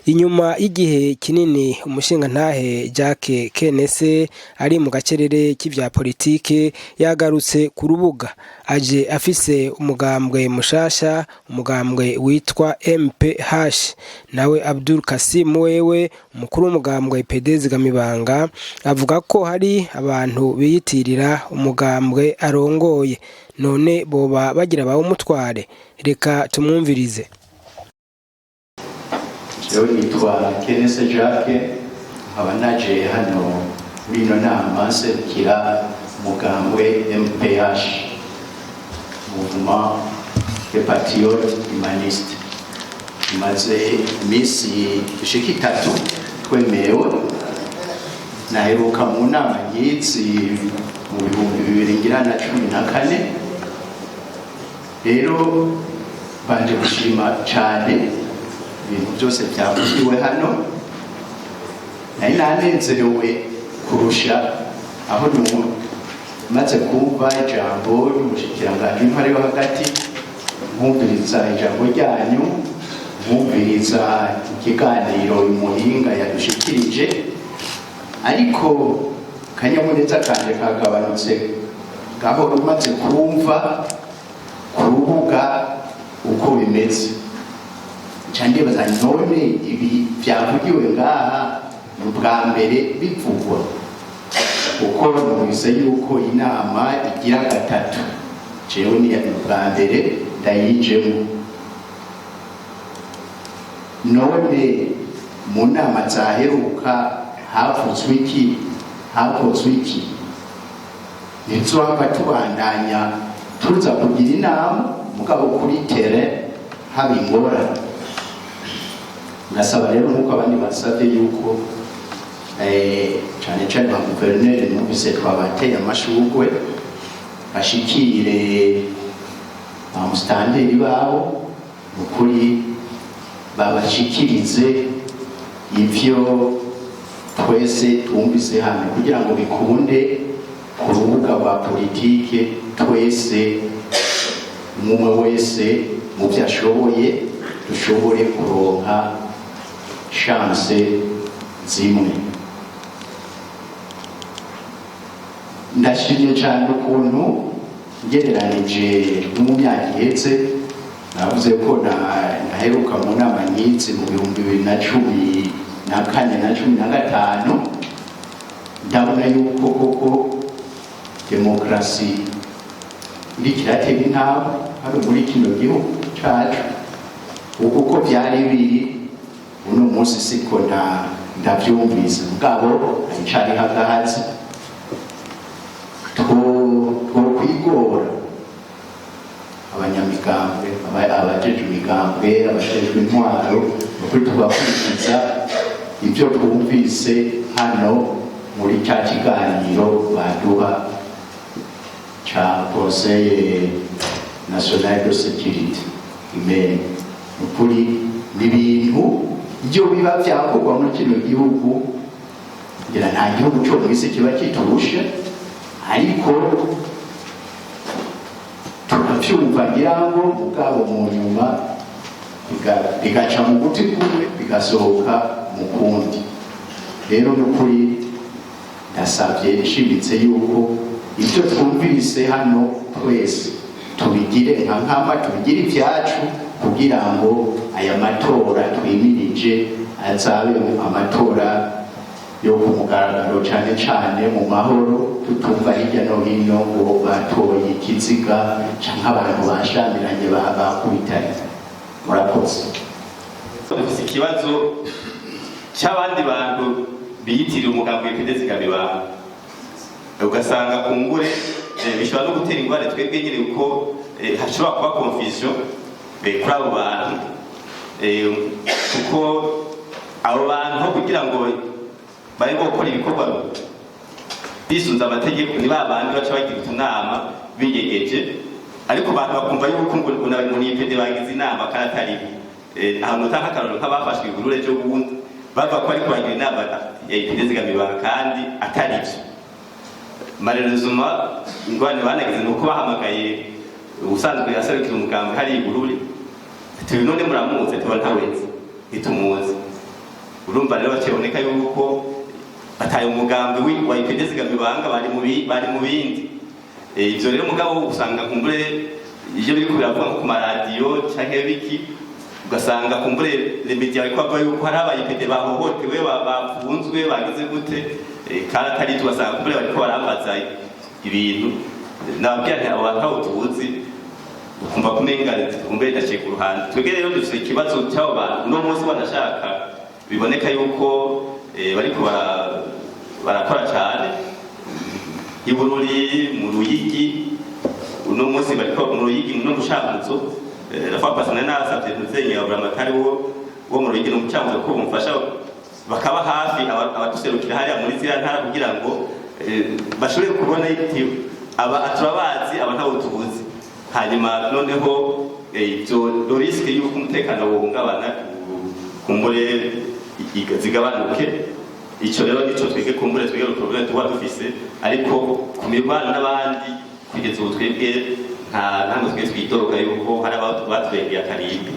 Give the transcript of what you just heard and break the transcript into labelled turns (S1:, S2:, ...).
S1: Inyuma y'igihe kinini umushingantahe Jacques Kenese ari mu gacerere k'ivya politike, yagarutse ku rubuga aje afise umugambwe mushasha, umugambwe witwa MPH. Nawe Abdul Kasim, wewe umukuru w'umugambwe PD Zigamibanga, avuga ko hari abantu biyitirira umugambwe arongoye. None boba bagira bawumutware? Reka tumwumvirize.
S2: Jewe nitwa Kenese Jacques, nkaba naje hano muri ino nama nserukira umugambwe MPH, Mouvement des Patriotes Humanistes. Imaze iminsi ishika 3 twemewe. Naheruka mu nama nk'izi mu 2014. Rero banje gushima cane ibintu byose byavugiwe hano. Nari nanezerewe kurusha aho maze kumva ijambo ry'umushikiranganji w'intwaro yo hagati, nkumviriza ijambo ryanyu, nkumviriza ikiganiro umuhinga yadushikirije. Ariko kanyamuneza kanje kagabanutse gahoro maze kumva ku rubuga uko bimeze. Nca ndibaza: none ibi byavugiwe ngaha ni ubwa mbere bivugwa? Kuko numvise yuko inama igira gatatu, jewe ni ubwa mbere ndayijemo. None mu nama zaheruka havuzwe iki? Hakozwe iki? Ntituhava tubandanya tuza kugira inama, mugabo kuri terrain haba ingorane? Ngasaba rero, nk'uko abandi basabye, yuko cane cane ba guverineri numvise twabateye amashurwe, bashikire ba musitanteri babo, ukuri babashikirize ivyo twese twumvise hano, kugira ngo bikunde ku rubuga rwa politike twese, umwe wese mu byo ashoboye, dushobore kuronka chance zimwe. Ndashimye cyane ukuntu, ngereranije no mu myaka ihetse, navuze ko naheruka mu nama nyinshi mu 2014 na 15, ndabona yuko koko demokarasi iriko iratera intambwe hano muri kino gihugu cacu. Uko uko vyari biri uno munsi siko ndavyumvise, mugabo haricariho agahazi. Twokwigora abanyamigambwe, abajejwe imigambwe, abajejwe intwaro, ukuri tugakurikiza ibyo twumvise hano muri ca kiganiro baduha ca Conseil National de Sécurité Humaine. Ukuri ni ibintu ibyo biba vyakorwa muri kino gihugu, ngira nta gihugu co mw'isi kiba kiturusha, ariko turavyumva ngira ngo, mugabo mu nyuma bigaca mu gutwi kumwe bigasohoka mu kundi. Rero n'ukuri ndasabye nshimitse yuko ibyo twumvise hano twese tubigire nka nkama, tubigire ibyacu, kugira ngo aya matora twimirije azabe amatora yo ku mugaragaro, cyane cyane mu mahoro, tutumva hirya no hino ngo batoye ikiziga canke abantu bashamiranye, bakubitanye. Murakoze.
S3: Dufise ikibazo cy'abandi bantu biyitirira umugambi w'IPD Zigamibanga, ugasanga kungure bishobora no gutera ingorane twebwe nyine, kuko hashobora kuba confusion kuri abo bantu, kuko abo bantu kugira ngo bari gukora ibikorwa bisunze amategeko, ni ba bandi baca bagira utunama biyegeje, ariko abantu bakumva yuko ngo ni IPD bagize inama kandi atari bo. Ahantu utanga akarorero nk'abafashwe igurure ejo bundi, bavuga ko ariko bagira inama ya IPD Zigamibanga kandi atari byo. Malheureusement, ingorane banagize ni uko bahamagaye ubusanzwe aserukira umugambi hari igurure, tubi none muramuzi? Tuba ntawezi, ntitumuzi. Urumva rero bakiboneka yuko bataye umugambi wa IPD Zigamibanga, bari mu bindi. Ivyo rero mugabo usanga kumbure iyo biriko biravuga nko ku maradiyo canke biki, ugasanga kumbure les médias bariko bavuga yuko hari aba IPD bahohotewe, bafunzwe, bagize gute, kandi atari ivyo. Ugasanga kumbure bariko barambaza ibintu, nababwira nti abo bantu abo tuzi, ukumva kumenga kumbure ndaciye ku ruhande. Twebwe rero dufise ikibazo cy'abo bantu uno munsi, banashaka biboneka yuko bariko barakora cyane i Bururi, mu Ruyigi. Uno munsi bariko mu Ruyigi no mu Cankuzo. La fois passée nasabye muzenyi wa Buramatari wo mu Ruyigi no mu Cankuzo ko bumufasha, bakaba hafi abaduserukira hariya muri ziriya ntara, kugira ngo bashobore kubona iti aba turabazi, aba ntabo tuzi. Hanyuma noneho ivyo le risque yuko umutekano wohungabana kumbure zigabanuke. Ico rero nico twebwe kumbure twebwe problème tuba dufise. Ariko ku mibano n'abandi, kugeza ubu twebwe nta ntabwo twe twidoga yuko hari abaturengeye akarimbi.